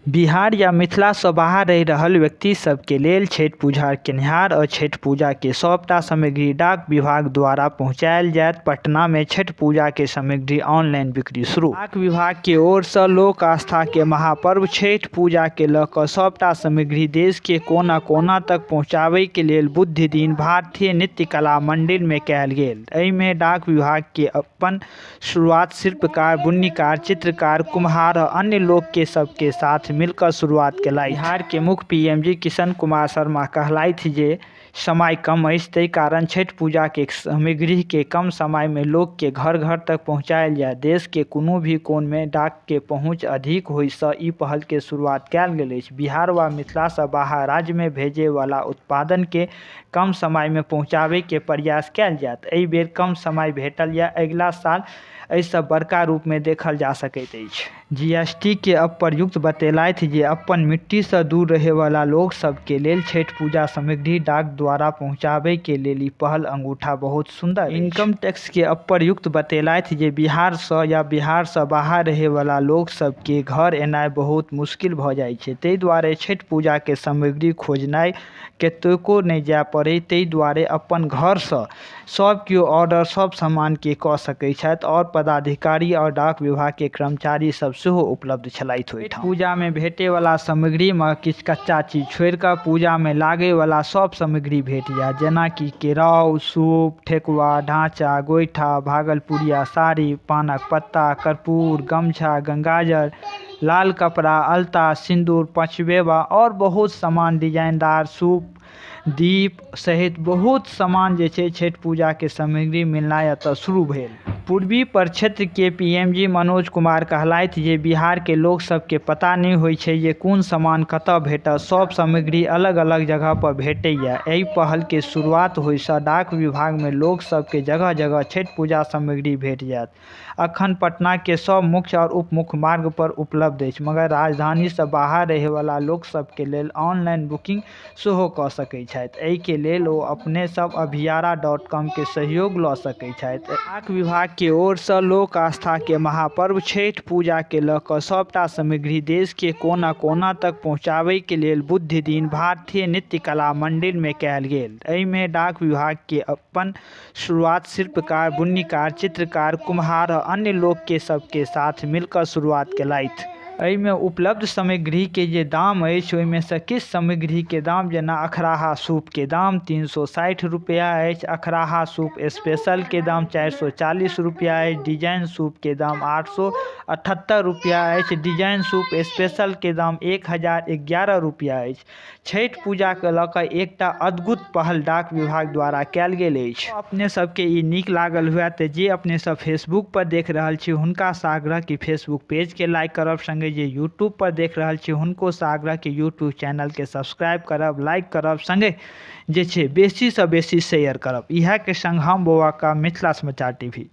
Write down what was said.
बिहार या मिथिला स बाहर रहि रहल व्यक्ति सब के लेल छठि पूजा केनिहार और छठि पूजा के सबटा सामग्री डाक विभाग द्वारा पहुंचायल जायत। पटना में छठि पूजा के सामग्री ऑनलाइन बिक्री शुरू। डाक विभाग के ओर स लोक आस्था के महापर्व छठि पूजा के ल क सबटा सामग्री देश के कोना-कोना तक पहुंचाबय के लेल बुध दिन भारतीय नृत्य कला मंदिर में कैल गेल। एहि में डाक विभाग के अपन शुरुआत शिल्पकार, बुनकर, चित्रकार, कुम्हार आ अन्य लोक के सब के साथ मिलकर शुरुआत केलथि। बिहार के मुख्य पीएमजी किशन कुमार शर्मा कहलथि जे समय कम अछि ताहि कारण छठि पूजा के सामग्री के कम समय में लोक के घर-घर तक पहुंचायल जायत। देश के कोनो भी कोन में डाक के पहुंच अधिक होय स ई पहल के शुरुआत कैल गेल अछि। बिहार वा मिथिला स बाहर राज्य में भेजय वाला उत्पाद के कम समय में पहुंचाबय के प्रयास कैल जायत। एहि बेर कम समय भेटल या अगिला साल एहि स बड़का रूप में देखल जा सकैत अछि। जीएसटी के अपर आयुक्त बतेलथि जे अपन मिट्टी स दूर रहय वाला लोक सब के लेल छठि पूजा सामग्री डाक द्वारा पहुंचाबय के लेल ई पहल अनूठा बहुत सुंदर अछि। इनकम टैक्स के अपर आयुक्त बतेलथि जे बिहार स या बिहार स बाहर रहय वाला लोक सब के घर एनाय बहुत मुश्किल भ जाय छै, ताहि दुआरे छठि पूजा के सामग्री खोजनाय कतौ नहि जाय पड़े ताहि दुआरे अपन घर स सब कियो ऑर्डर सब सामान के क सकैत छथि और पदाधिकारी और डाक विभाग के कर्मचारी सब सेहो उपलब्ध छलथि ओहिठाम। पूजा में भेटे वाला सामग्री में किछु कच्चा चीज छोड़ के पूजा में लागे वाला सब सामग्री भेट जायत, जेना कि केराउ, सूप, ठेकुआ, ढांचा, गोइठा, भागलपुरिया साड़ी, पानक पत्ता, कर्पूर, गमछा, गंगाजल, लाल कपड़ा, अलता, सिंदूर, पचमेवा और बहुत सामान डिजाइनदार सूप, दीप सहित बहुत सामान जे छै छठि पूजा के सामग्री मिलनाइ एतय शुरू भेल। पूर्वी प्रक्षेत्र के पीएमजी मनोज कुमार कहलथि जे बिहार के लोक सब के पता नहि होय छै जे कोन सामान कतय भेटत, सब सामग्री अलग-अलग जगह पर भेटैया। एहि पहल के शुरुआत होय स डाक विभाग में लोक सब के जगह-जगह छठि पूजा सामग्री भेट जायत। अखन पटना के सब मुख्य और उप मुख्य मार्ग पर उपलब्ध अछि, मगर राजधानी स बाहर रहय वाला लोक सब के लेल ऑनलाइन बुकिंग सेहो क सकैत छथि। एहि के लेल ओ अपने सब अभियारा.com के सहयोग ल सकैत छथि। डाक विभाग के ओर स लोक आस्था के महापर्व छठि पूजा के ल क सबटा सामग्री देश के कोना-कोना तक पहुंचाबय के लेल बुध दिन भारतीय नृत्य कला मंदिर में कैल गेल। एहि में डाक विभाग के अपन शुरुआत शिल्पकार, बुनकर, चित्रकार, कुम्हार आ अन्य लोक के सब के साथ मिलकर शुरुआत केलथि। एहि में उपलब्ध सामग्री के जे दाम अछि ओहि में से किछु सामग्री के दाम जेना अखराहा सूप के दाम 360 रुपया अछि, अखराहा सूप स्पेशल के दाम 440 रुपया अछि, डिजाइन सूप के दाम 878 रुपया अछि, डिजाइन सूप स्पेशल के दाम 1011 रुपया अछि। छठि पूजा के ल क एकटा अद्भुत पहल डाक विभाग द्वारा कैल गेल अछि। अपने सबके ई नीक लागल हुए त जे अपने सब फेसबुक पर देख रहल छी हुनका सँ आग्रह कि फेसबुक पेज के लाइक करब, संगे जे यूट्यूब पर देख रहल छी हुनको सँ आग्रह कि यूट्यूब चैनल के सब्सक्राइब करब, लाइक करब, संगे जे छै बेसी सँ बेसी शेयर करब। इएह के संग हम बौआ का मिथिला समाचार टीवी।